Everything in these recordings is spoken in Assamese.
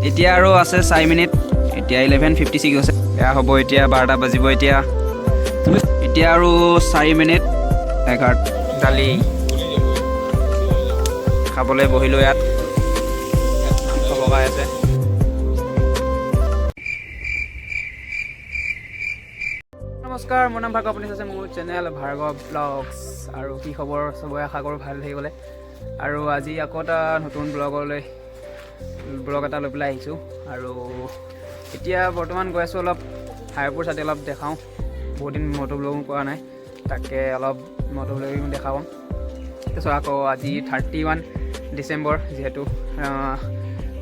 এতিয়া আৰু আছে 4 মিনিট। এতিয়া 11:56 আছে। এয়া হ'ব, এতিয়া 12টা বাজিব। এতিয়া এতিয়া আৰু 4 মিনিট 11। দালি খাবলৈ বহিলোঁ। ইয়াত মাংস পকাই আছে। নমস্কাৰ, মোৰ নাম ভাৰ্গৱ, আপুনি চাইছে মোৰ চেনেল ভাৰ্গৱ ব্লগছ। আৰু কি খবৰ চবৰে? আশা কৰোঁ ভাল থাকিবলৈ। আৰু আজি আকৌ এটা নতুন ব্লগ এটা লৈ পেলাই আহিছোঁ। আৰু এতিয়া বৰ্তমান গৈ আছোঁ অলপ হাইপুৰ চাইডে, অলপ দেখাওঁ। বহুত দিন মটৰ ব্লগো কৰা নাই, তাকে অলপ মটৰ ব্লগিং দেখাওঁ। তাৰপিছত আকৌ আজি 31 ডিচেম্বৰ, যিহেতু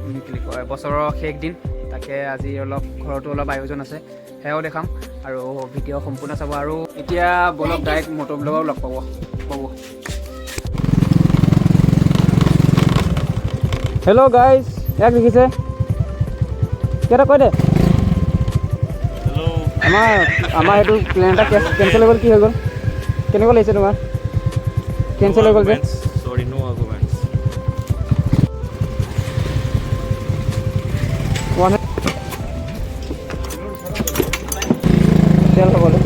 কি বুলি কয়, বছৰৰ শেষ দিন। তাকে আজি অলপ ঘৰতো অলপ আয়োজন আছে, সেয়াও দেখাম। আৰু ভিডিঅ' সম্পূৰ্ণ চাব। আৰু এতিয়া বলক, ডাইৰেক্ট মটৰ ব্লগক লগ পাব পাব। হেল্ল' গাইজ, ইয়াক দেখিছে? কিবা এটা কৈ দে। হেল্ল'। আমাৰ সেইটো প্লেন এটা কেঞ্চেল হৈ গ'ল। কি হৈ গ'ল? কেনেকুৱা লাগিছে তোমাৰ, কেঞ্চেল হৈ গ'ল যে? Sorry, no arguments. One তেল খাবলৈ।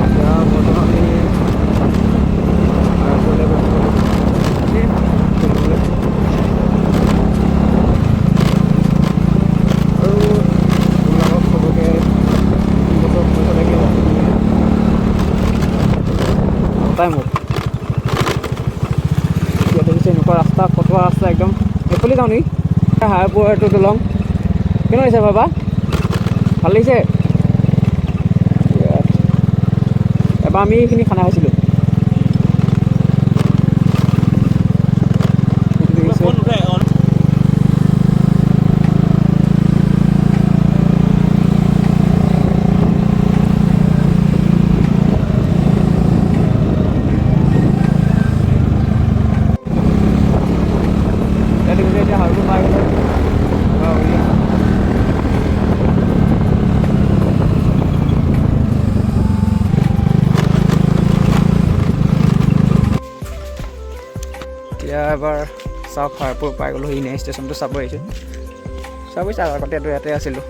এতিয়া বৰ্তমান আমি আৰম্ভলৈ গৈছোঁ খেলিবলৈ। আৰু আপোনালোকক চবকে নতুন বছৰ শুভেচ্ছা থাকিল। টাইমত এতিয়া দেখিছে এনেকুৱা ৰাস্তা, ফটোৱা ৰাস্তা একদম। এইফালে যাওঁ নেকি? হায়াৰপুৰ এইটো দলং কেনেকুৱা লাগিছে বাবা? ভাল লাগিছে? ইয়াত এবাৰ আমি এইখিনি খানা খাইছিলোঁ। এইটো দেখিছে। ফোন উঠাই অন। ইয়াত দেখিছে, এতিয়া হাৰবোৰ পাই গ'লো। এবাৰ উলিয়াম। এতিয়া এবাৰ চাওক, হাৰপুৰ পাই গ'লোঁ। ইনে ষ্টেচনটো চাব আহিছোঁ, চাব আহিছোঁ। আগতেতো ইয়াতে আছিলোঁ।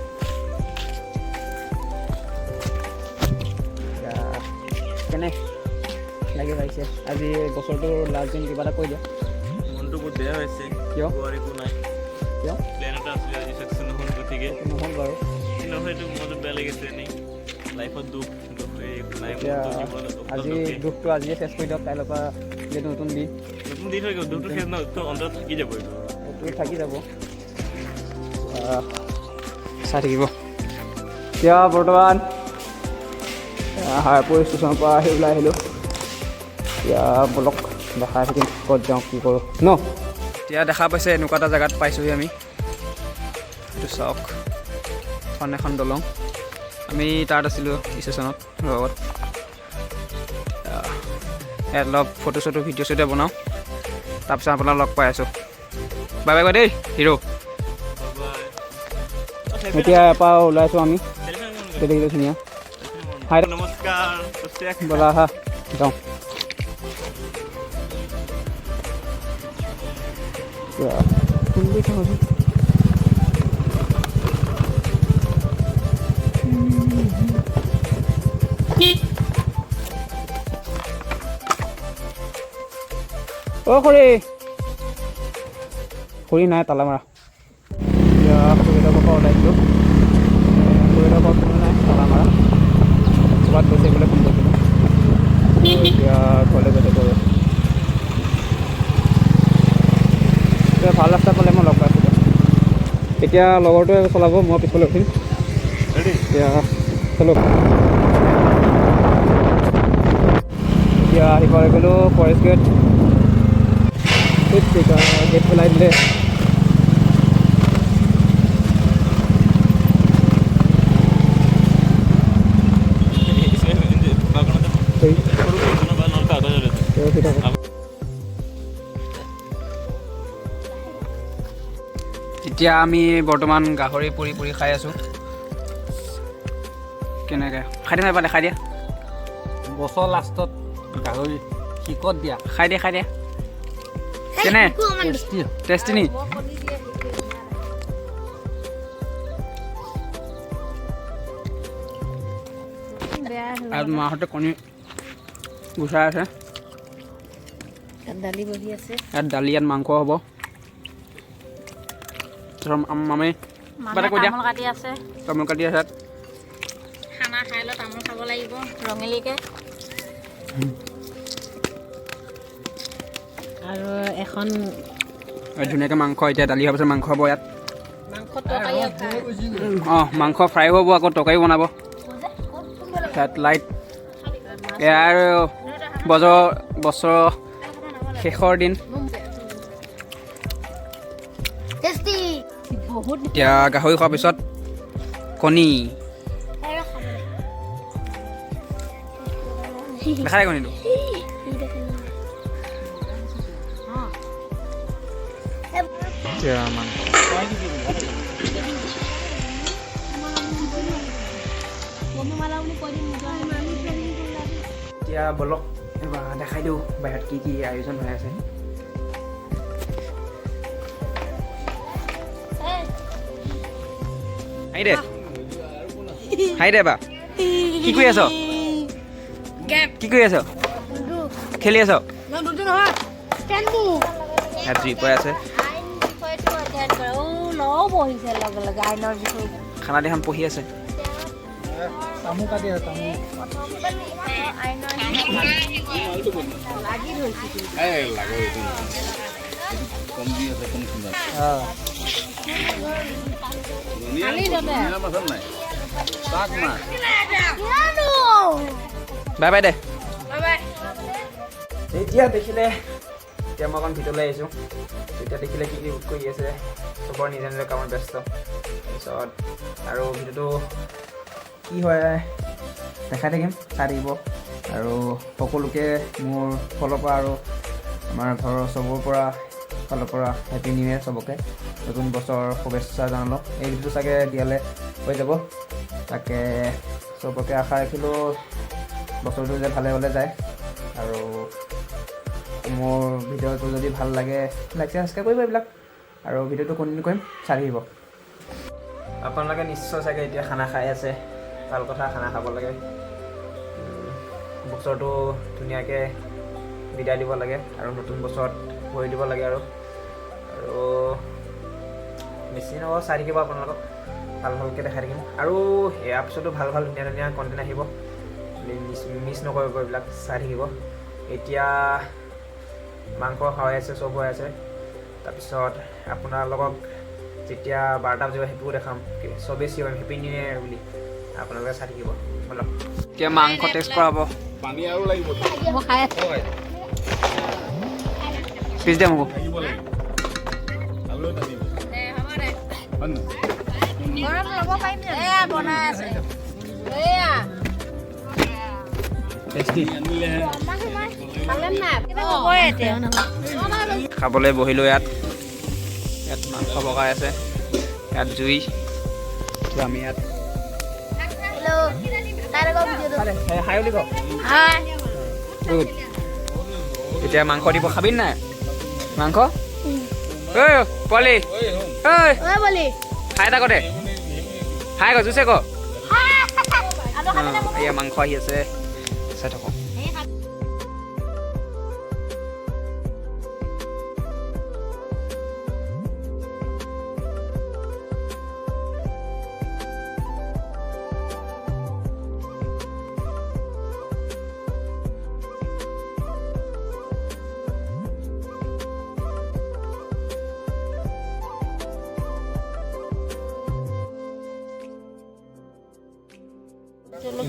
এতিয়া কেনে লাগি পাইছে? আজি বছৰটোৰ লাষ্ট দিন, কিবা এটা কৈ দিয়া। মনটো বহুত বেয়া হৈছে। কিয়? কোৱাৰ একো নাই। কিয়? প্লেন এটা আছিলে আজি, চাকচেছ নহ'ল, গতিকে নহ'ল বাৰু। নহয়, এইটো মনটো বেয়া লাগিছে। এনেই লাইফত দুখ দুখ, এই একো নাই। এতিয়া মোৰতো জীৱনত অকল আজি দুখেই। দুখটো আজিয়ে শেষ কৰি দিয়ক। কাইলৈৰ পৰা যিহেতু নতুন দিন। নতুন দিন হৈ গ'ল, দুখটো শেষ ন, দুখটো অন্তৰত থাকি যাব এইটো। এইটো থাকি যাব। চাই থাকিব। এতিয়া বৰ্তমান হাৰপুৰ ষ্টেচনৰ পৰা আহি ওলাই আহিলোঁ। এতিয়া বলক, দেখাই থাকিম ক'ত যাওঁ, কি কৰোঁ ন। এতিয়া দেখা পাইছে, এনেকুৱা এটা জেগাত পাইছোঁহি আমি। এইটো চাওক, এখন এখন দলং। আমি তাত আছিলোঁ ষ্টেচনত লগত। ইয়াত অলপ ফটো চটো, ভিডিঅ' চিডিঅ' বনাওঁ, তাৰপিছত আপোনাক লগ পাই আছোঁ। বাই বাই দেই হিৰ'। এতিয়া ইয়াৰ পৰা ওলাইছোঁ আমি। এতিয়া দেখিছোঁ ধুনীয়া। হাই। নমস্কাৰ। ব'লা, আহা, যাওঁ। এতিয়া কোনটো চাওঁচোন। অ' খুৰী, খুৰী নাই, তালা মাৰা। এতিয়া খুৰীহঁতৰ পৰা ওলাইছিলোঁ। খুৰীহঁতৰ ঘৰত কোনো নাই, তালা মাৰা। ক'ৰবাত গৈছে বোলে, ফোন কৰিছিলোঁ। এতিয়া ঘৰলৈ গৈ থাকোঁ। আৰু এতিয়া ভাল ৰাস্তা পালে মই লগ পাইছোঁ। এতিয়া লগৰটোৱে চলাব, মই পিছফালে উঠিম। এতিয়া চলো। এতিয়া আহি পাই গ'লোঁ ফৰেষ্ট গেট। গেট পেলাই দিলে। ৰখি থাকোঁ। এতিয়া আমি বৰ্তমান গাহৰি পুৰি পুৰি খাই আছোঁ। কেনেকৈ খাই দিয়া, নাপালে খাই দিয়া। বছৰ লাষ্টত গাহৰি শিকত দিয়া। খাই দিয়া, খাই দিয়া। কেনে? টেষ্টি। টেষ্টি নি? আৰু মাহঁতে কণী গুচাই আছে। দালি বহি আছে। ইয়াত দালি, ইয়াত মাংস হ'ব। তাৰপিছত মামী কিবা এটা কৈ দিয়া। তামোল কাটি আছে। তামোল কাটি আছে ইয়াত। খানা খাই লৈ তামোল খাব লাগিব ৰঙিলীকে। আৰু এখন আৰু ধুনীয়াকৈ মাংস, এতিয়া দালি হোৱাৰ পিছত মাংস হ'ব ইয়াত। মাংস তৰকাৰী। অঁ, মাংস ফ্ৰাই হ'ব, আকৌ তৰকাৰী বনাব। তাত লাইট। ইয়াৰ বছৰৰ শেষৰ দিন। বহুত। এতিয়া গাহৰি খোৱাৰ পিছত কণী দেখা নাই কণীটো। এতিয়া মাংস। এতিয়া বলক, এবাৰ দেখাই দিওঁ বাহিৰত কি কি আয়োজন হৈ আছে। হাঁহি দে, হাঁহি দে বা। কি কৰি আছ? কি কৰি আছ? খেলি আছ? ইয়াত জুই পৰাই আছে। আইন বিষয়টো অধ্যয়ন কৰে। অ' লও বহিছে লগে লগে আইনৰ বিষয়ে। খানা দিয়াখন পঢ়ি আছে। তামোল কাটি আছে, তামোল। আইনৰ লাগি ধৰিছে। অঁ। বাই বাই দে। এতিয়া দেখিলে, এতিয়া মই অকণ ভিতৰলৈ আহিছোঁ। তেতিয়া দেখিলে কি কি কৰি আছে, চবৰ নিজৰ নিজৰ কামত ব্যস্ত। তাৰপিছত আৰু ভিডিঅ'টো কি হয় দেখাই থাকিম, চাই থাকিব। আৰু সকলোকে মোৰ ফালৰ পৰা আৰু আমাৰ ঘৰৰ চবৰ পৰা ফালৰ পৰা হেপী নিউ ইয়েৰ, চবকে নতুন বছৰৰ শুভেচ্ছা জনালোঁ। এই ভিডিঅ'টো চাগে দিয়ালে হৈ যাব। তাকে চবকে আশা ৰাখিলোঁ বছৰটো যে ভালে ভালে যায়। আৰু মোৰ ভিডিঅ'টো যদি ভাল লাগে, লাইক, ছাবস্ক্ৰাইব কৰিব এইবিলাক। আৰু ভিডিঅ'টো কণ্টিনিউ কৰিম, চাই থাকিব। আপোনালোকে নিশ্চয় চাগে এতিয়া খানা খাই আছে। ভাল কথা, খানা খাব লাগে। বছৰটো ধুনীয়াকৈ বিদায় দিব লাগে আৰু নতুন বছৰত ভৰি দিব লাগে। আৰু বেছি নকওঁ, চাই থাকিব, আপোনালোকক ভাল ভালকৈ দেখাই থাকিম। আৰু ইয়াৰ পিছতো ভাল ভাল ধুনীয়া ধুনীয়া কণ্টেণ্ট আহিব, মিছ নকৰিব, এইবিলাক চাই থাকিব। এতিয়া মাংস হৈ আছে, চব হৈ আছে। তাৰপিছত আপোনালোকক যেতিয়া 12টা বাজিব সেইটোও দেখাম, চবেই চিঞৰিম হেপী নিউ ইয়েৰ বুলি, আপোনালোকে চাই থাকিব। ব'লক, এতিয়া মাংস টেষ্ট কৰা হ'ব। পানী আৰু লাগিব। মই খাই আছোঁ। পিছ দে মোক। লাগিব লাগিব আৰু টানিব। হয় নহয়? গৰম ল'ব পাৰিম। এয়া বনাই আছে এয়া। টেষ্টি। আনিলেহে। খালে নাই? হ'বই এতিয়া। খাবলৈ বহিলোঁ ইয়াত। ইয়াত মাংস পকাই আছে, ইয়াত জুই। তো আমি ইয়াত হাই বুলি কওঁ। গুড। এতিয়া মাংস দিব। খাবি নাই মাংস? ঐ পোৱালি, ঐ, খাই থাকো দে। হাই ক, জোৰছে ক। এয়া মাংস আহি আছে, চাই থাকক।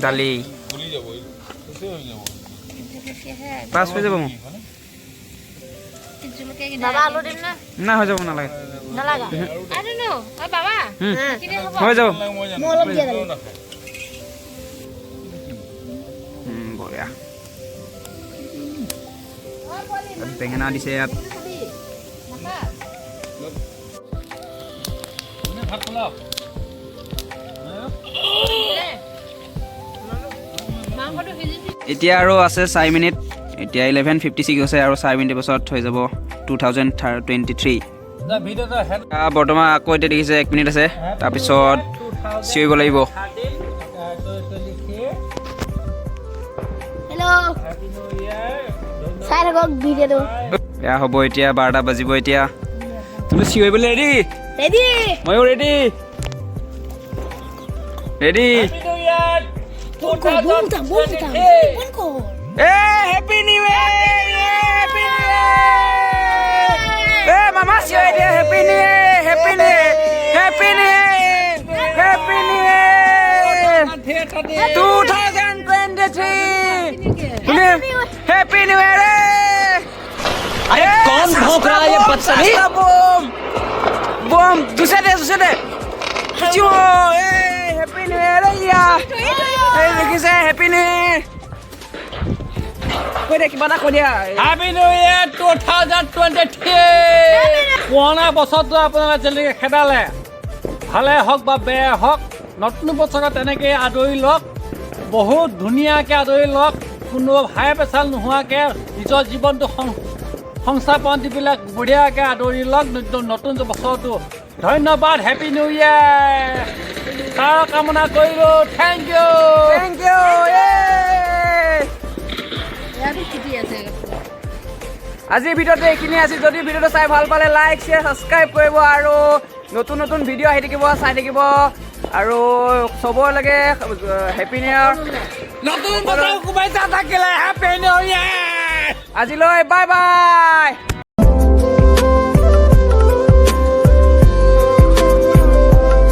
দালি। গলি যাব, শেষে হৈ যাব। পাছ হৈ যাব মোৰ। বাবা, আলু দিম না? না, হৈ যাব, নালাগে। নালাগা? বাবা। হৈ যাব। মই জানো নাখায়। বঢ়িয়া। ইয়াত বেঙেনা দিছে ইয়াত। ভাত খোলা। এতিয়া আৰু আছে 4 মিনিট। এতিয়া 11:56 আছে আৰু 4 মিনিট পাছত হৈ যাব 2023। ভিডিঅ'টো হেড। বৰ্তমান আকৌ এতিয়া দেখিছে 1 মিনিট আছে, তাৰপিছত চিঞৰিব লাগিব। 23। হেল্ল'। Happy new year. চাই থাকক ভিডিঅ'টো। এয়া হ'ব, এতিয়া 12টা বাজিব। এতিয়া তুমি চিঞৰিবলৈ ৰেডি? ৰেডি। ময়ো ready, ready. Happy new year. বন্ধ কৰ, বম উঠাম, বম উঠাম, বন্ধ কৰ। এ happy new year, happy new year. এ মামা, চিঞৰি দিয়া, happy new year, happy new year, happy new year, happy new year 2023। Happy new year. अरे कौन भौंक रहा है ये बदतमीज? बम बम, दूसरे दे, दूसरे दे। चो ए হেপী নিউ ইয়াৰ। ইয়া, এই দেখিছে, হেপী নিউ ইয়াৰ। কৈ দে, কিবা এটা কৈ দিয়া। Happy new year 2023। পুৰণা বছৰটো আপোনালোকে যেনেকৈ খেদালে, ভালে হওক বা বেয়া হওক, নতুন বছৰত তেনেকৈ আদৰি লওক, বহুত ধুনীয়াকৈ আদৰি লওক। কোনো হাই প্ৰেছাৰ নোহোৱাকৈ নিজৰ জীৱনটো সংস্থাপন দি পেলাই বঢ়িয়াকৈ আদৰি লওক নতুন নতুন বছৰটো। ধন্যবাদ, হেপী নিউ ইয়াৰ তাৰ কামনা কৰিলোঁ। Thank U. Thank U. ইয়াতো চিঠি আছে। আজিৰ ভিডিঅ'টো এইখিনিয়ে আছিল। যদি ভিডিঅ'টো চাই ভাল পালে লাইক, শ্বেয়াৰ, ছাবস্ক্ৰাইব কৰিব আৰু নতুন নতুন ভিডিঅ' আহি থাকিব, চাই থাকিব। আৰু চবলৈকে হেপী নিউ ইয়াৰ। নতুন বছৰ শুভেচ্ছা থাকিলে। Happy new year. আজিলৈ বাই বাই।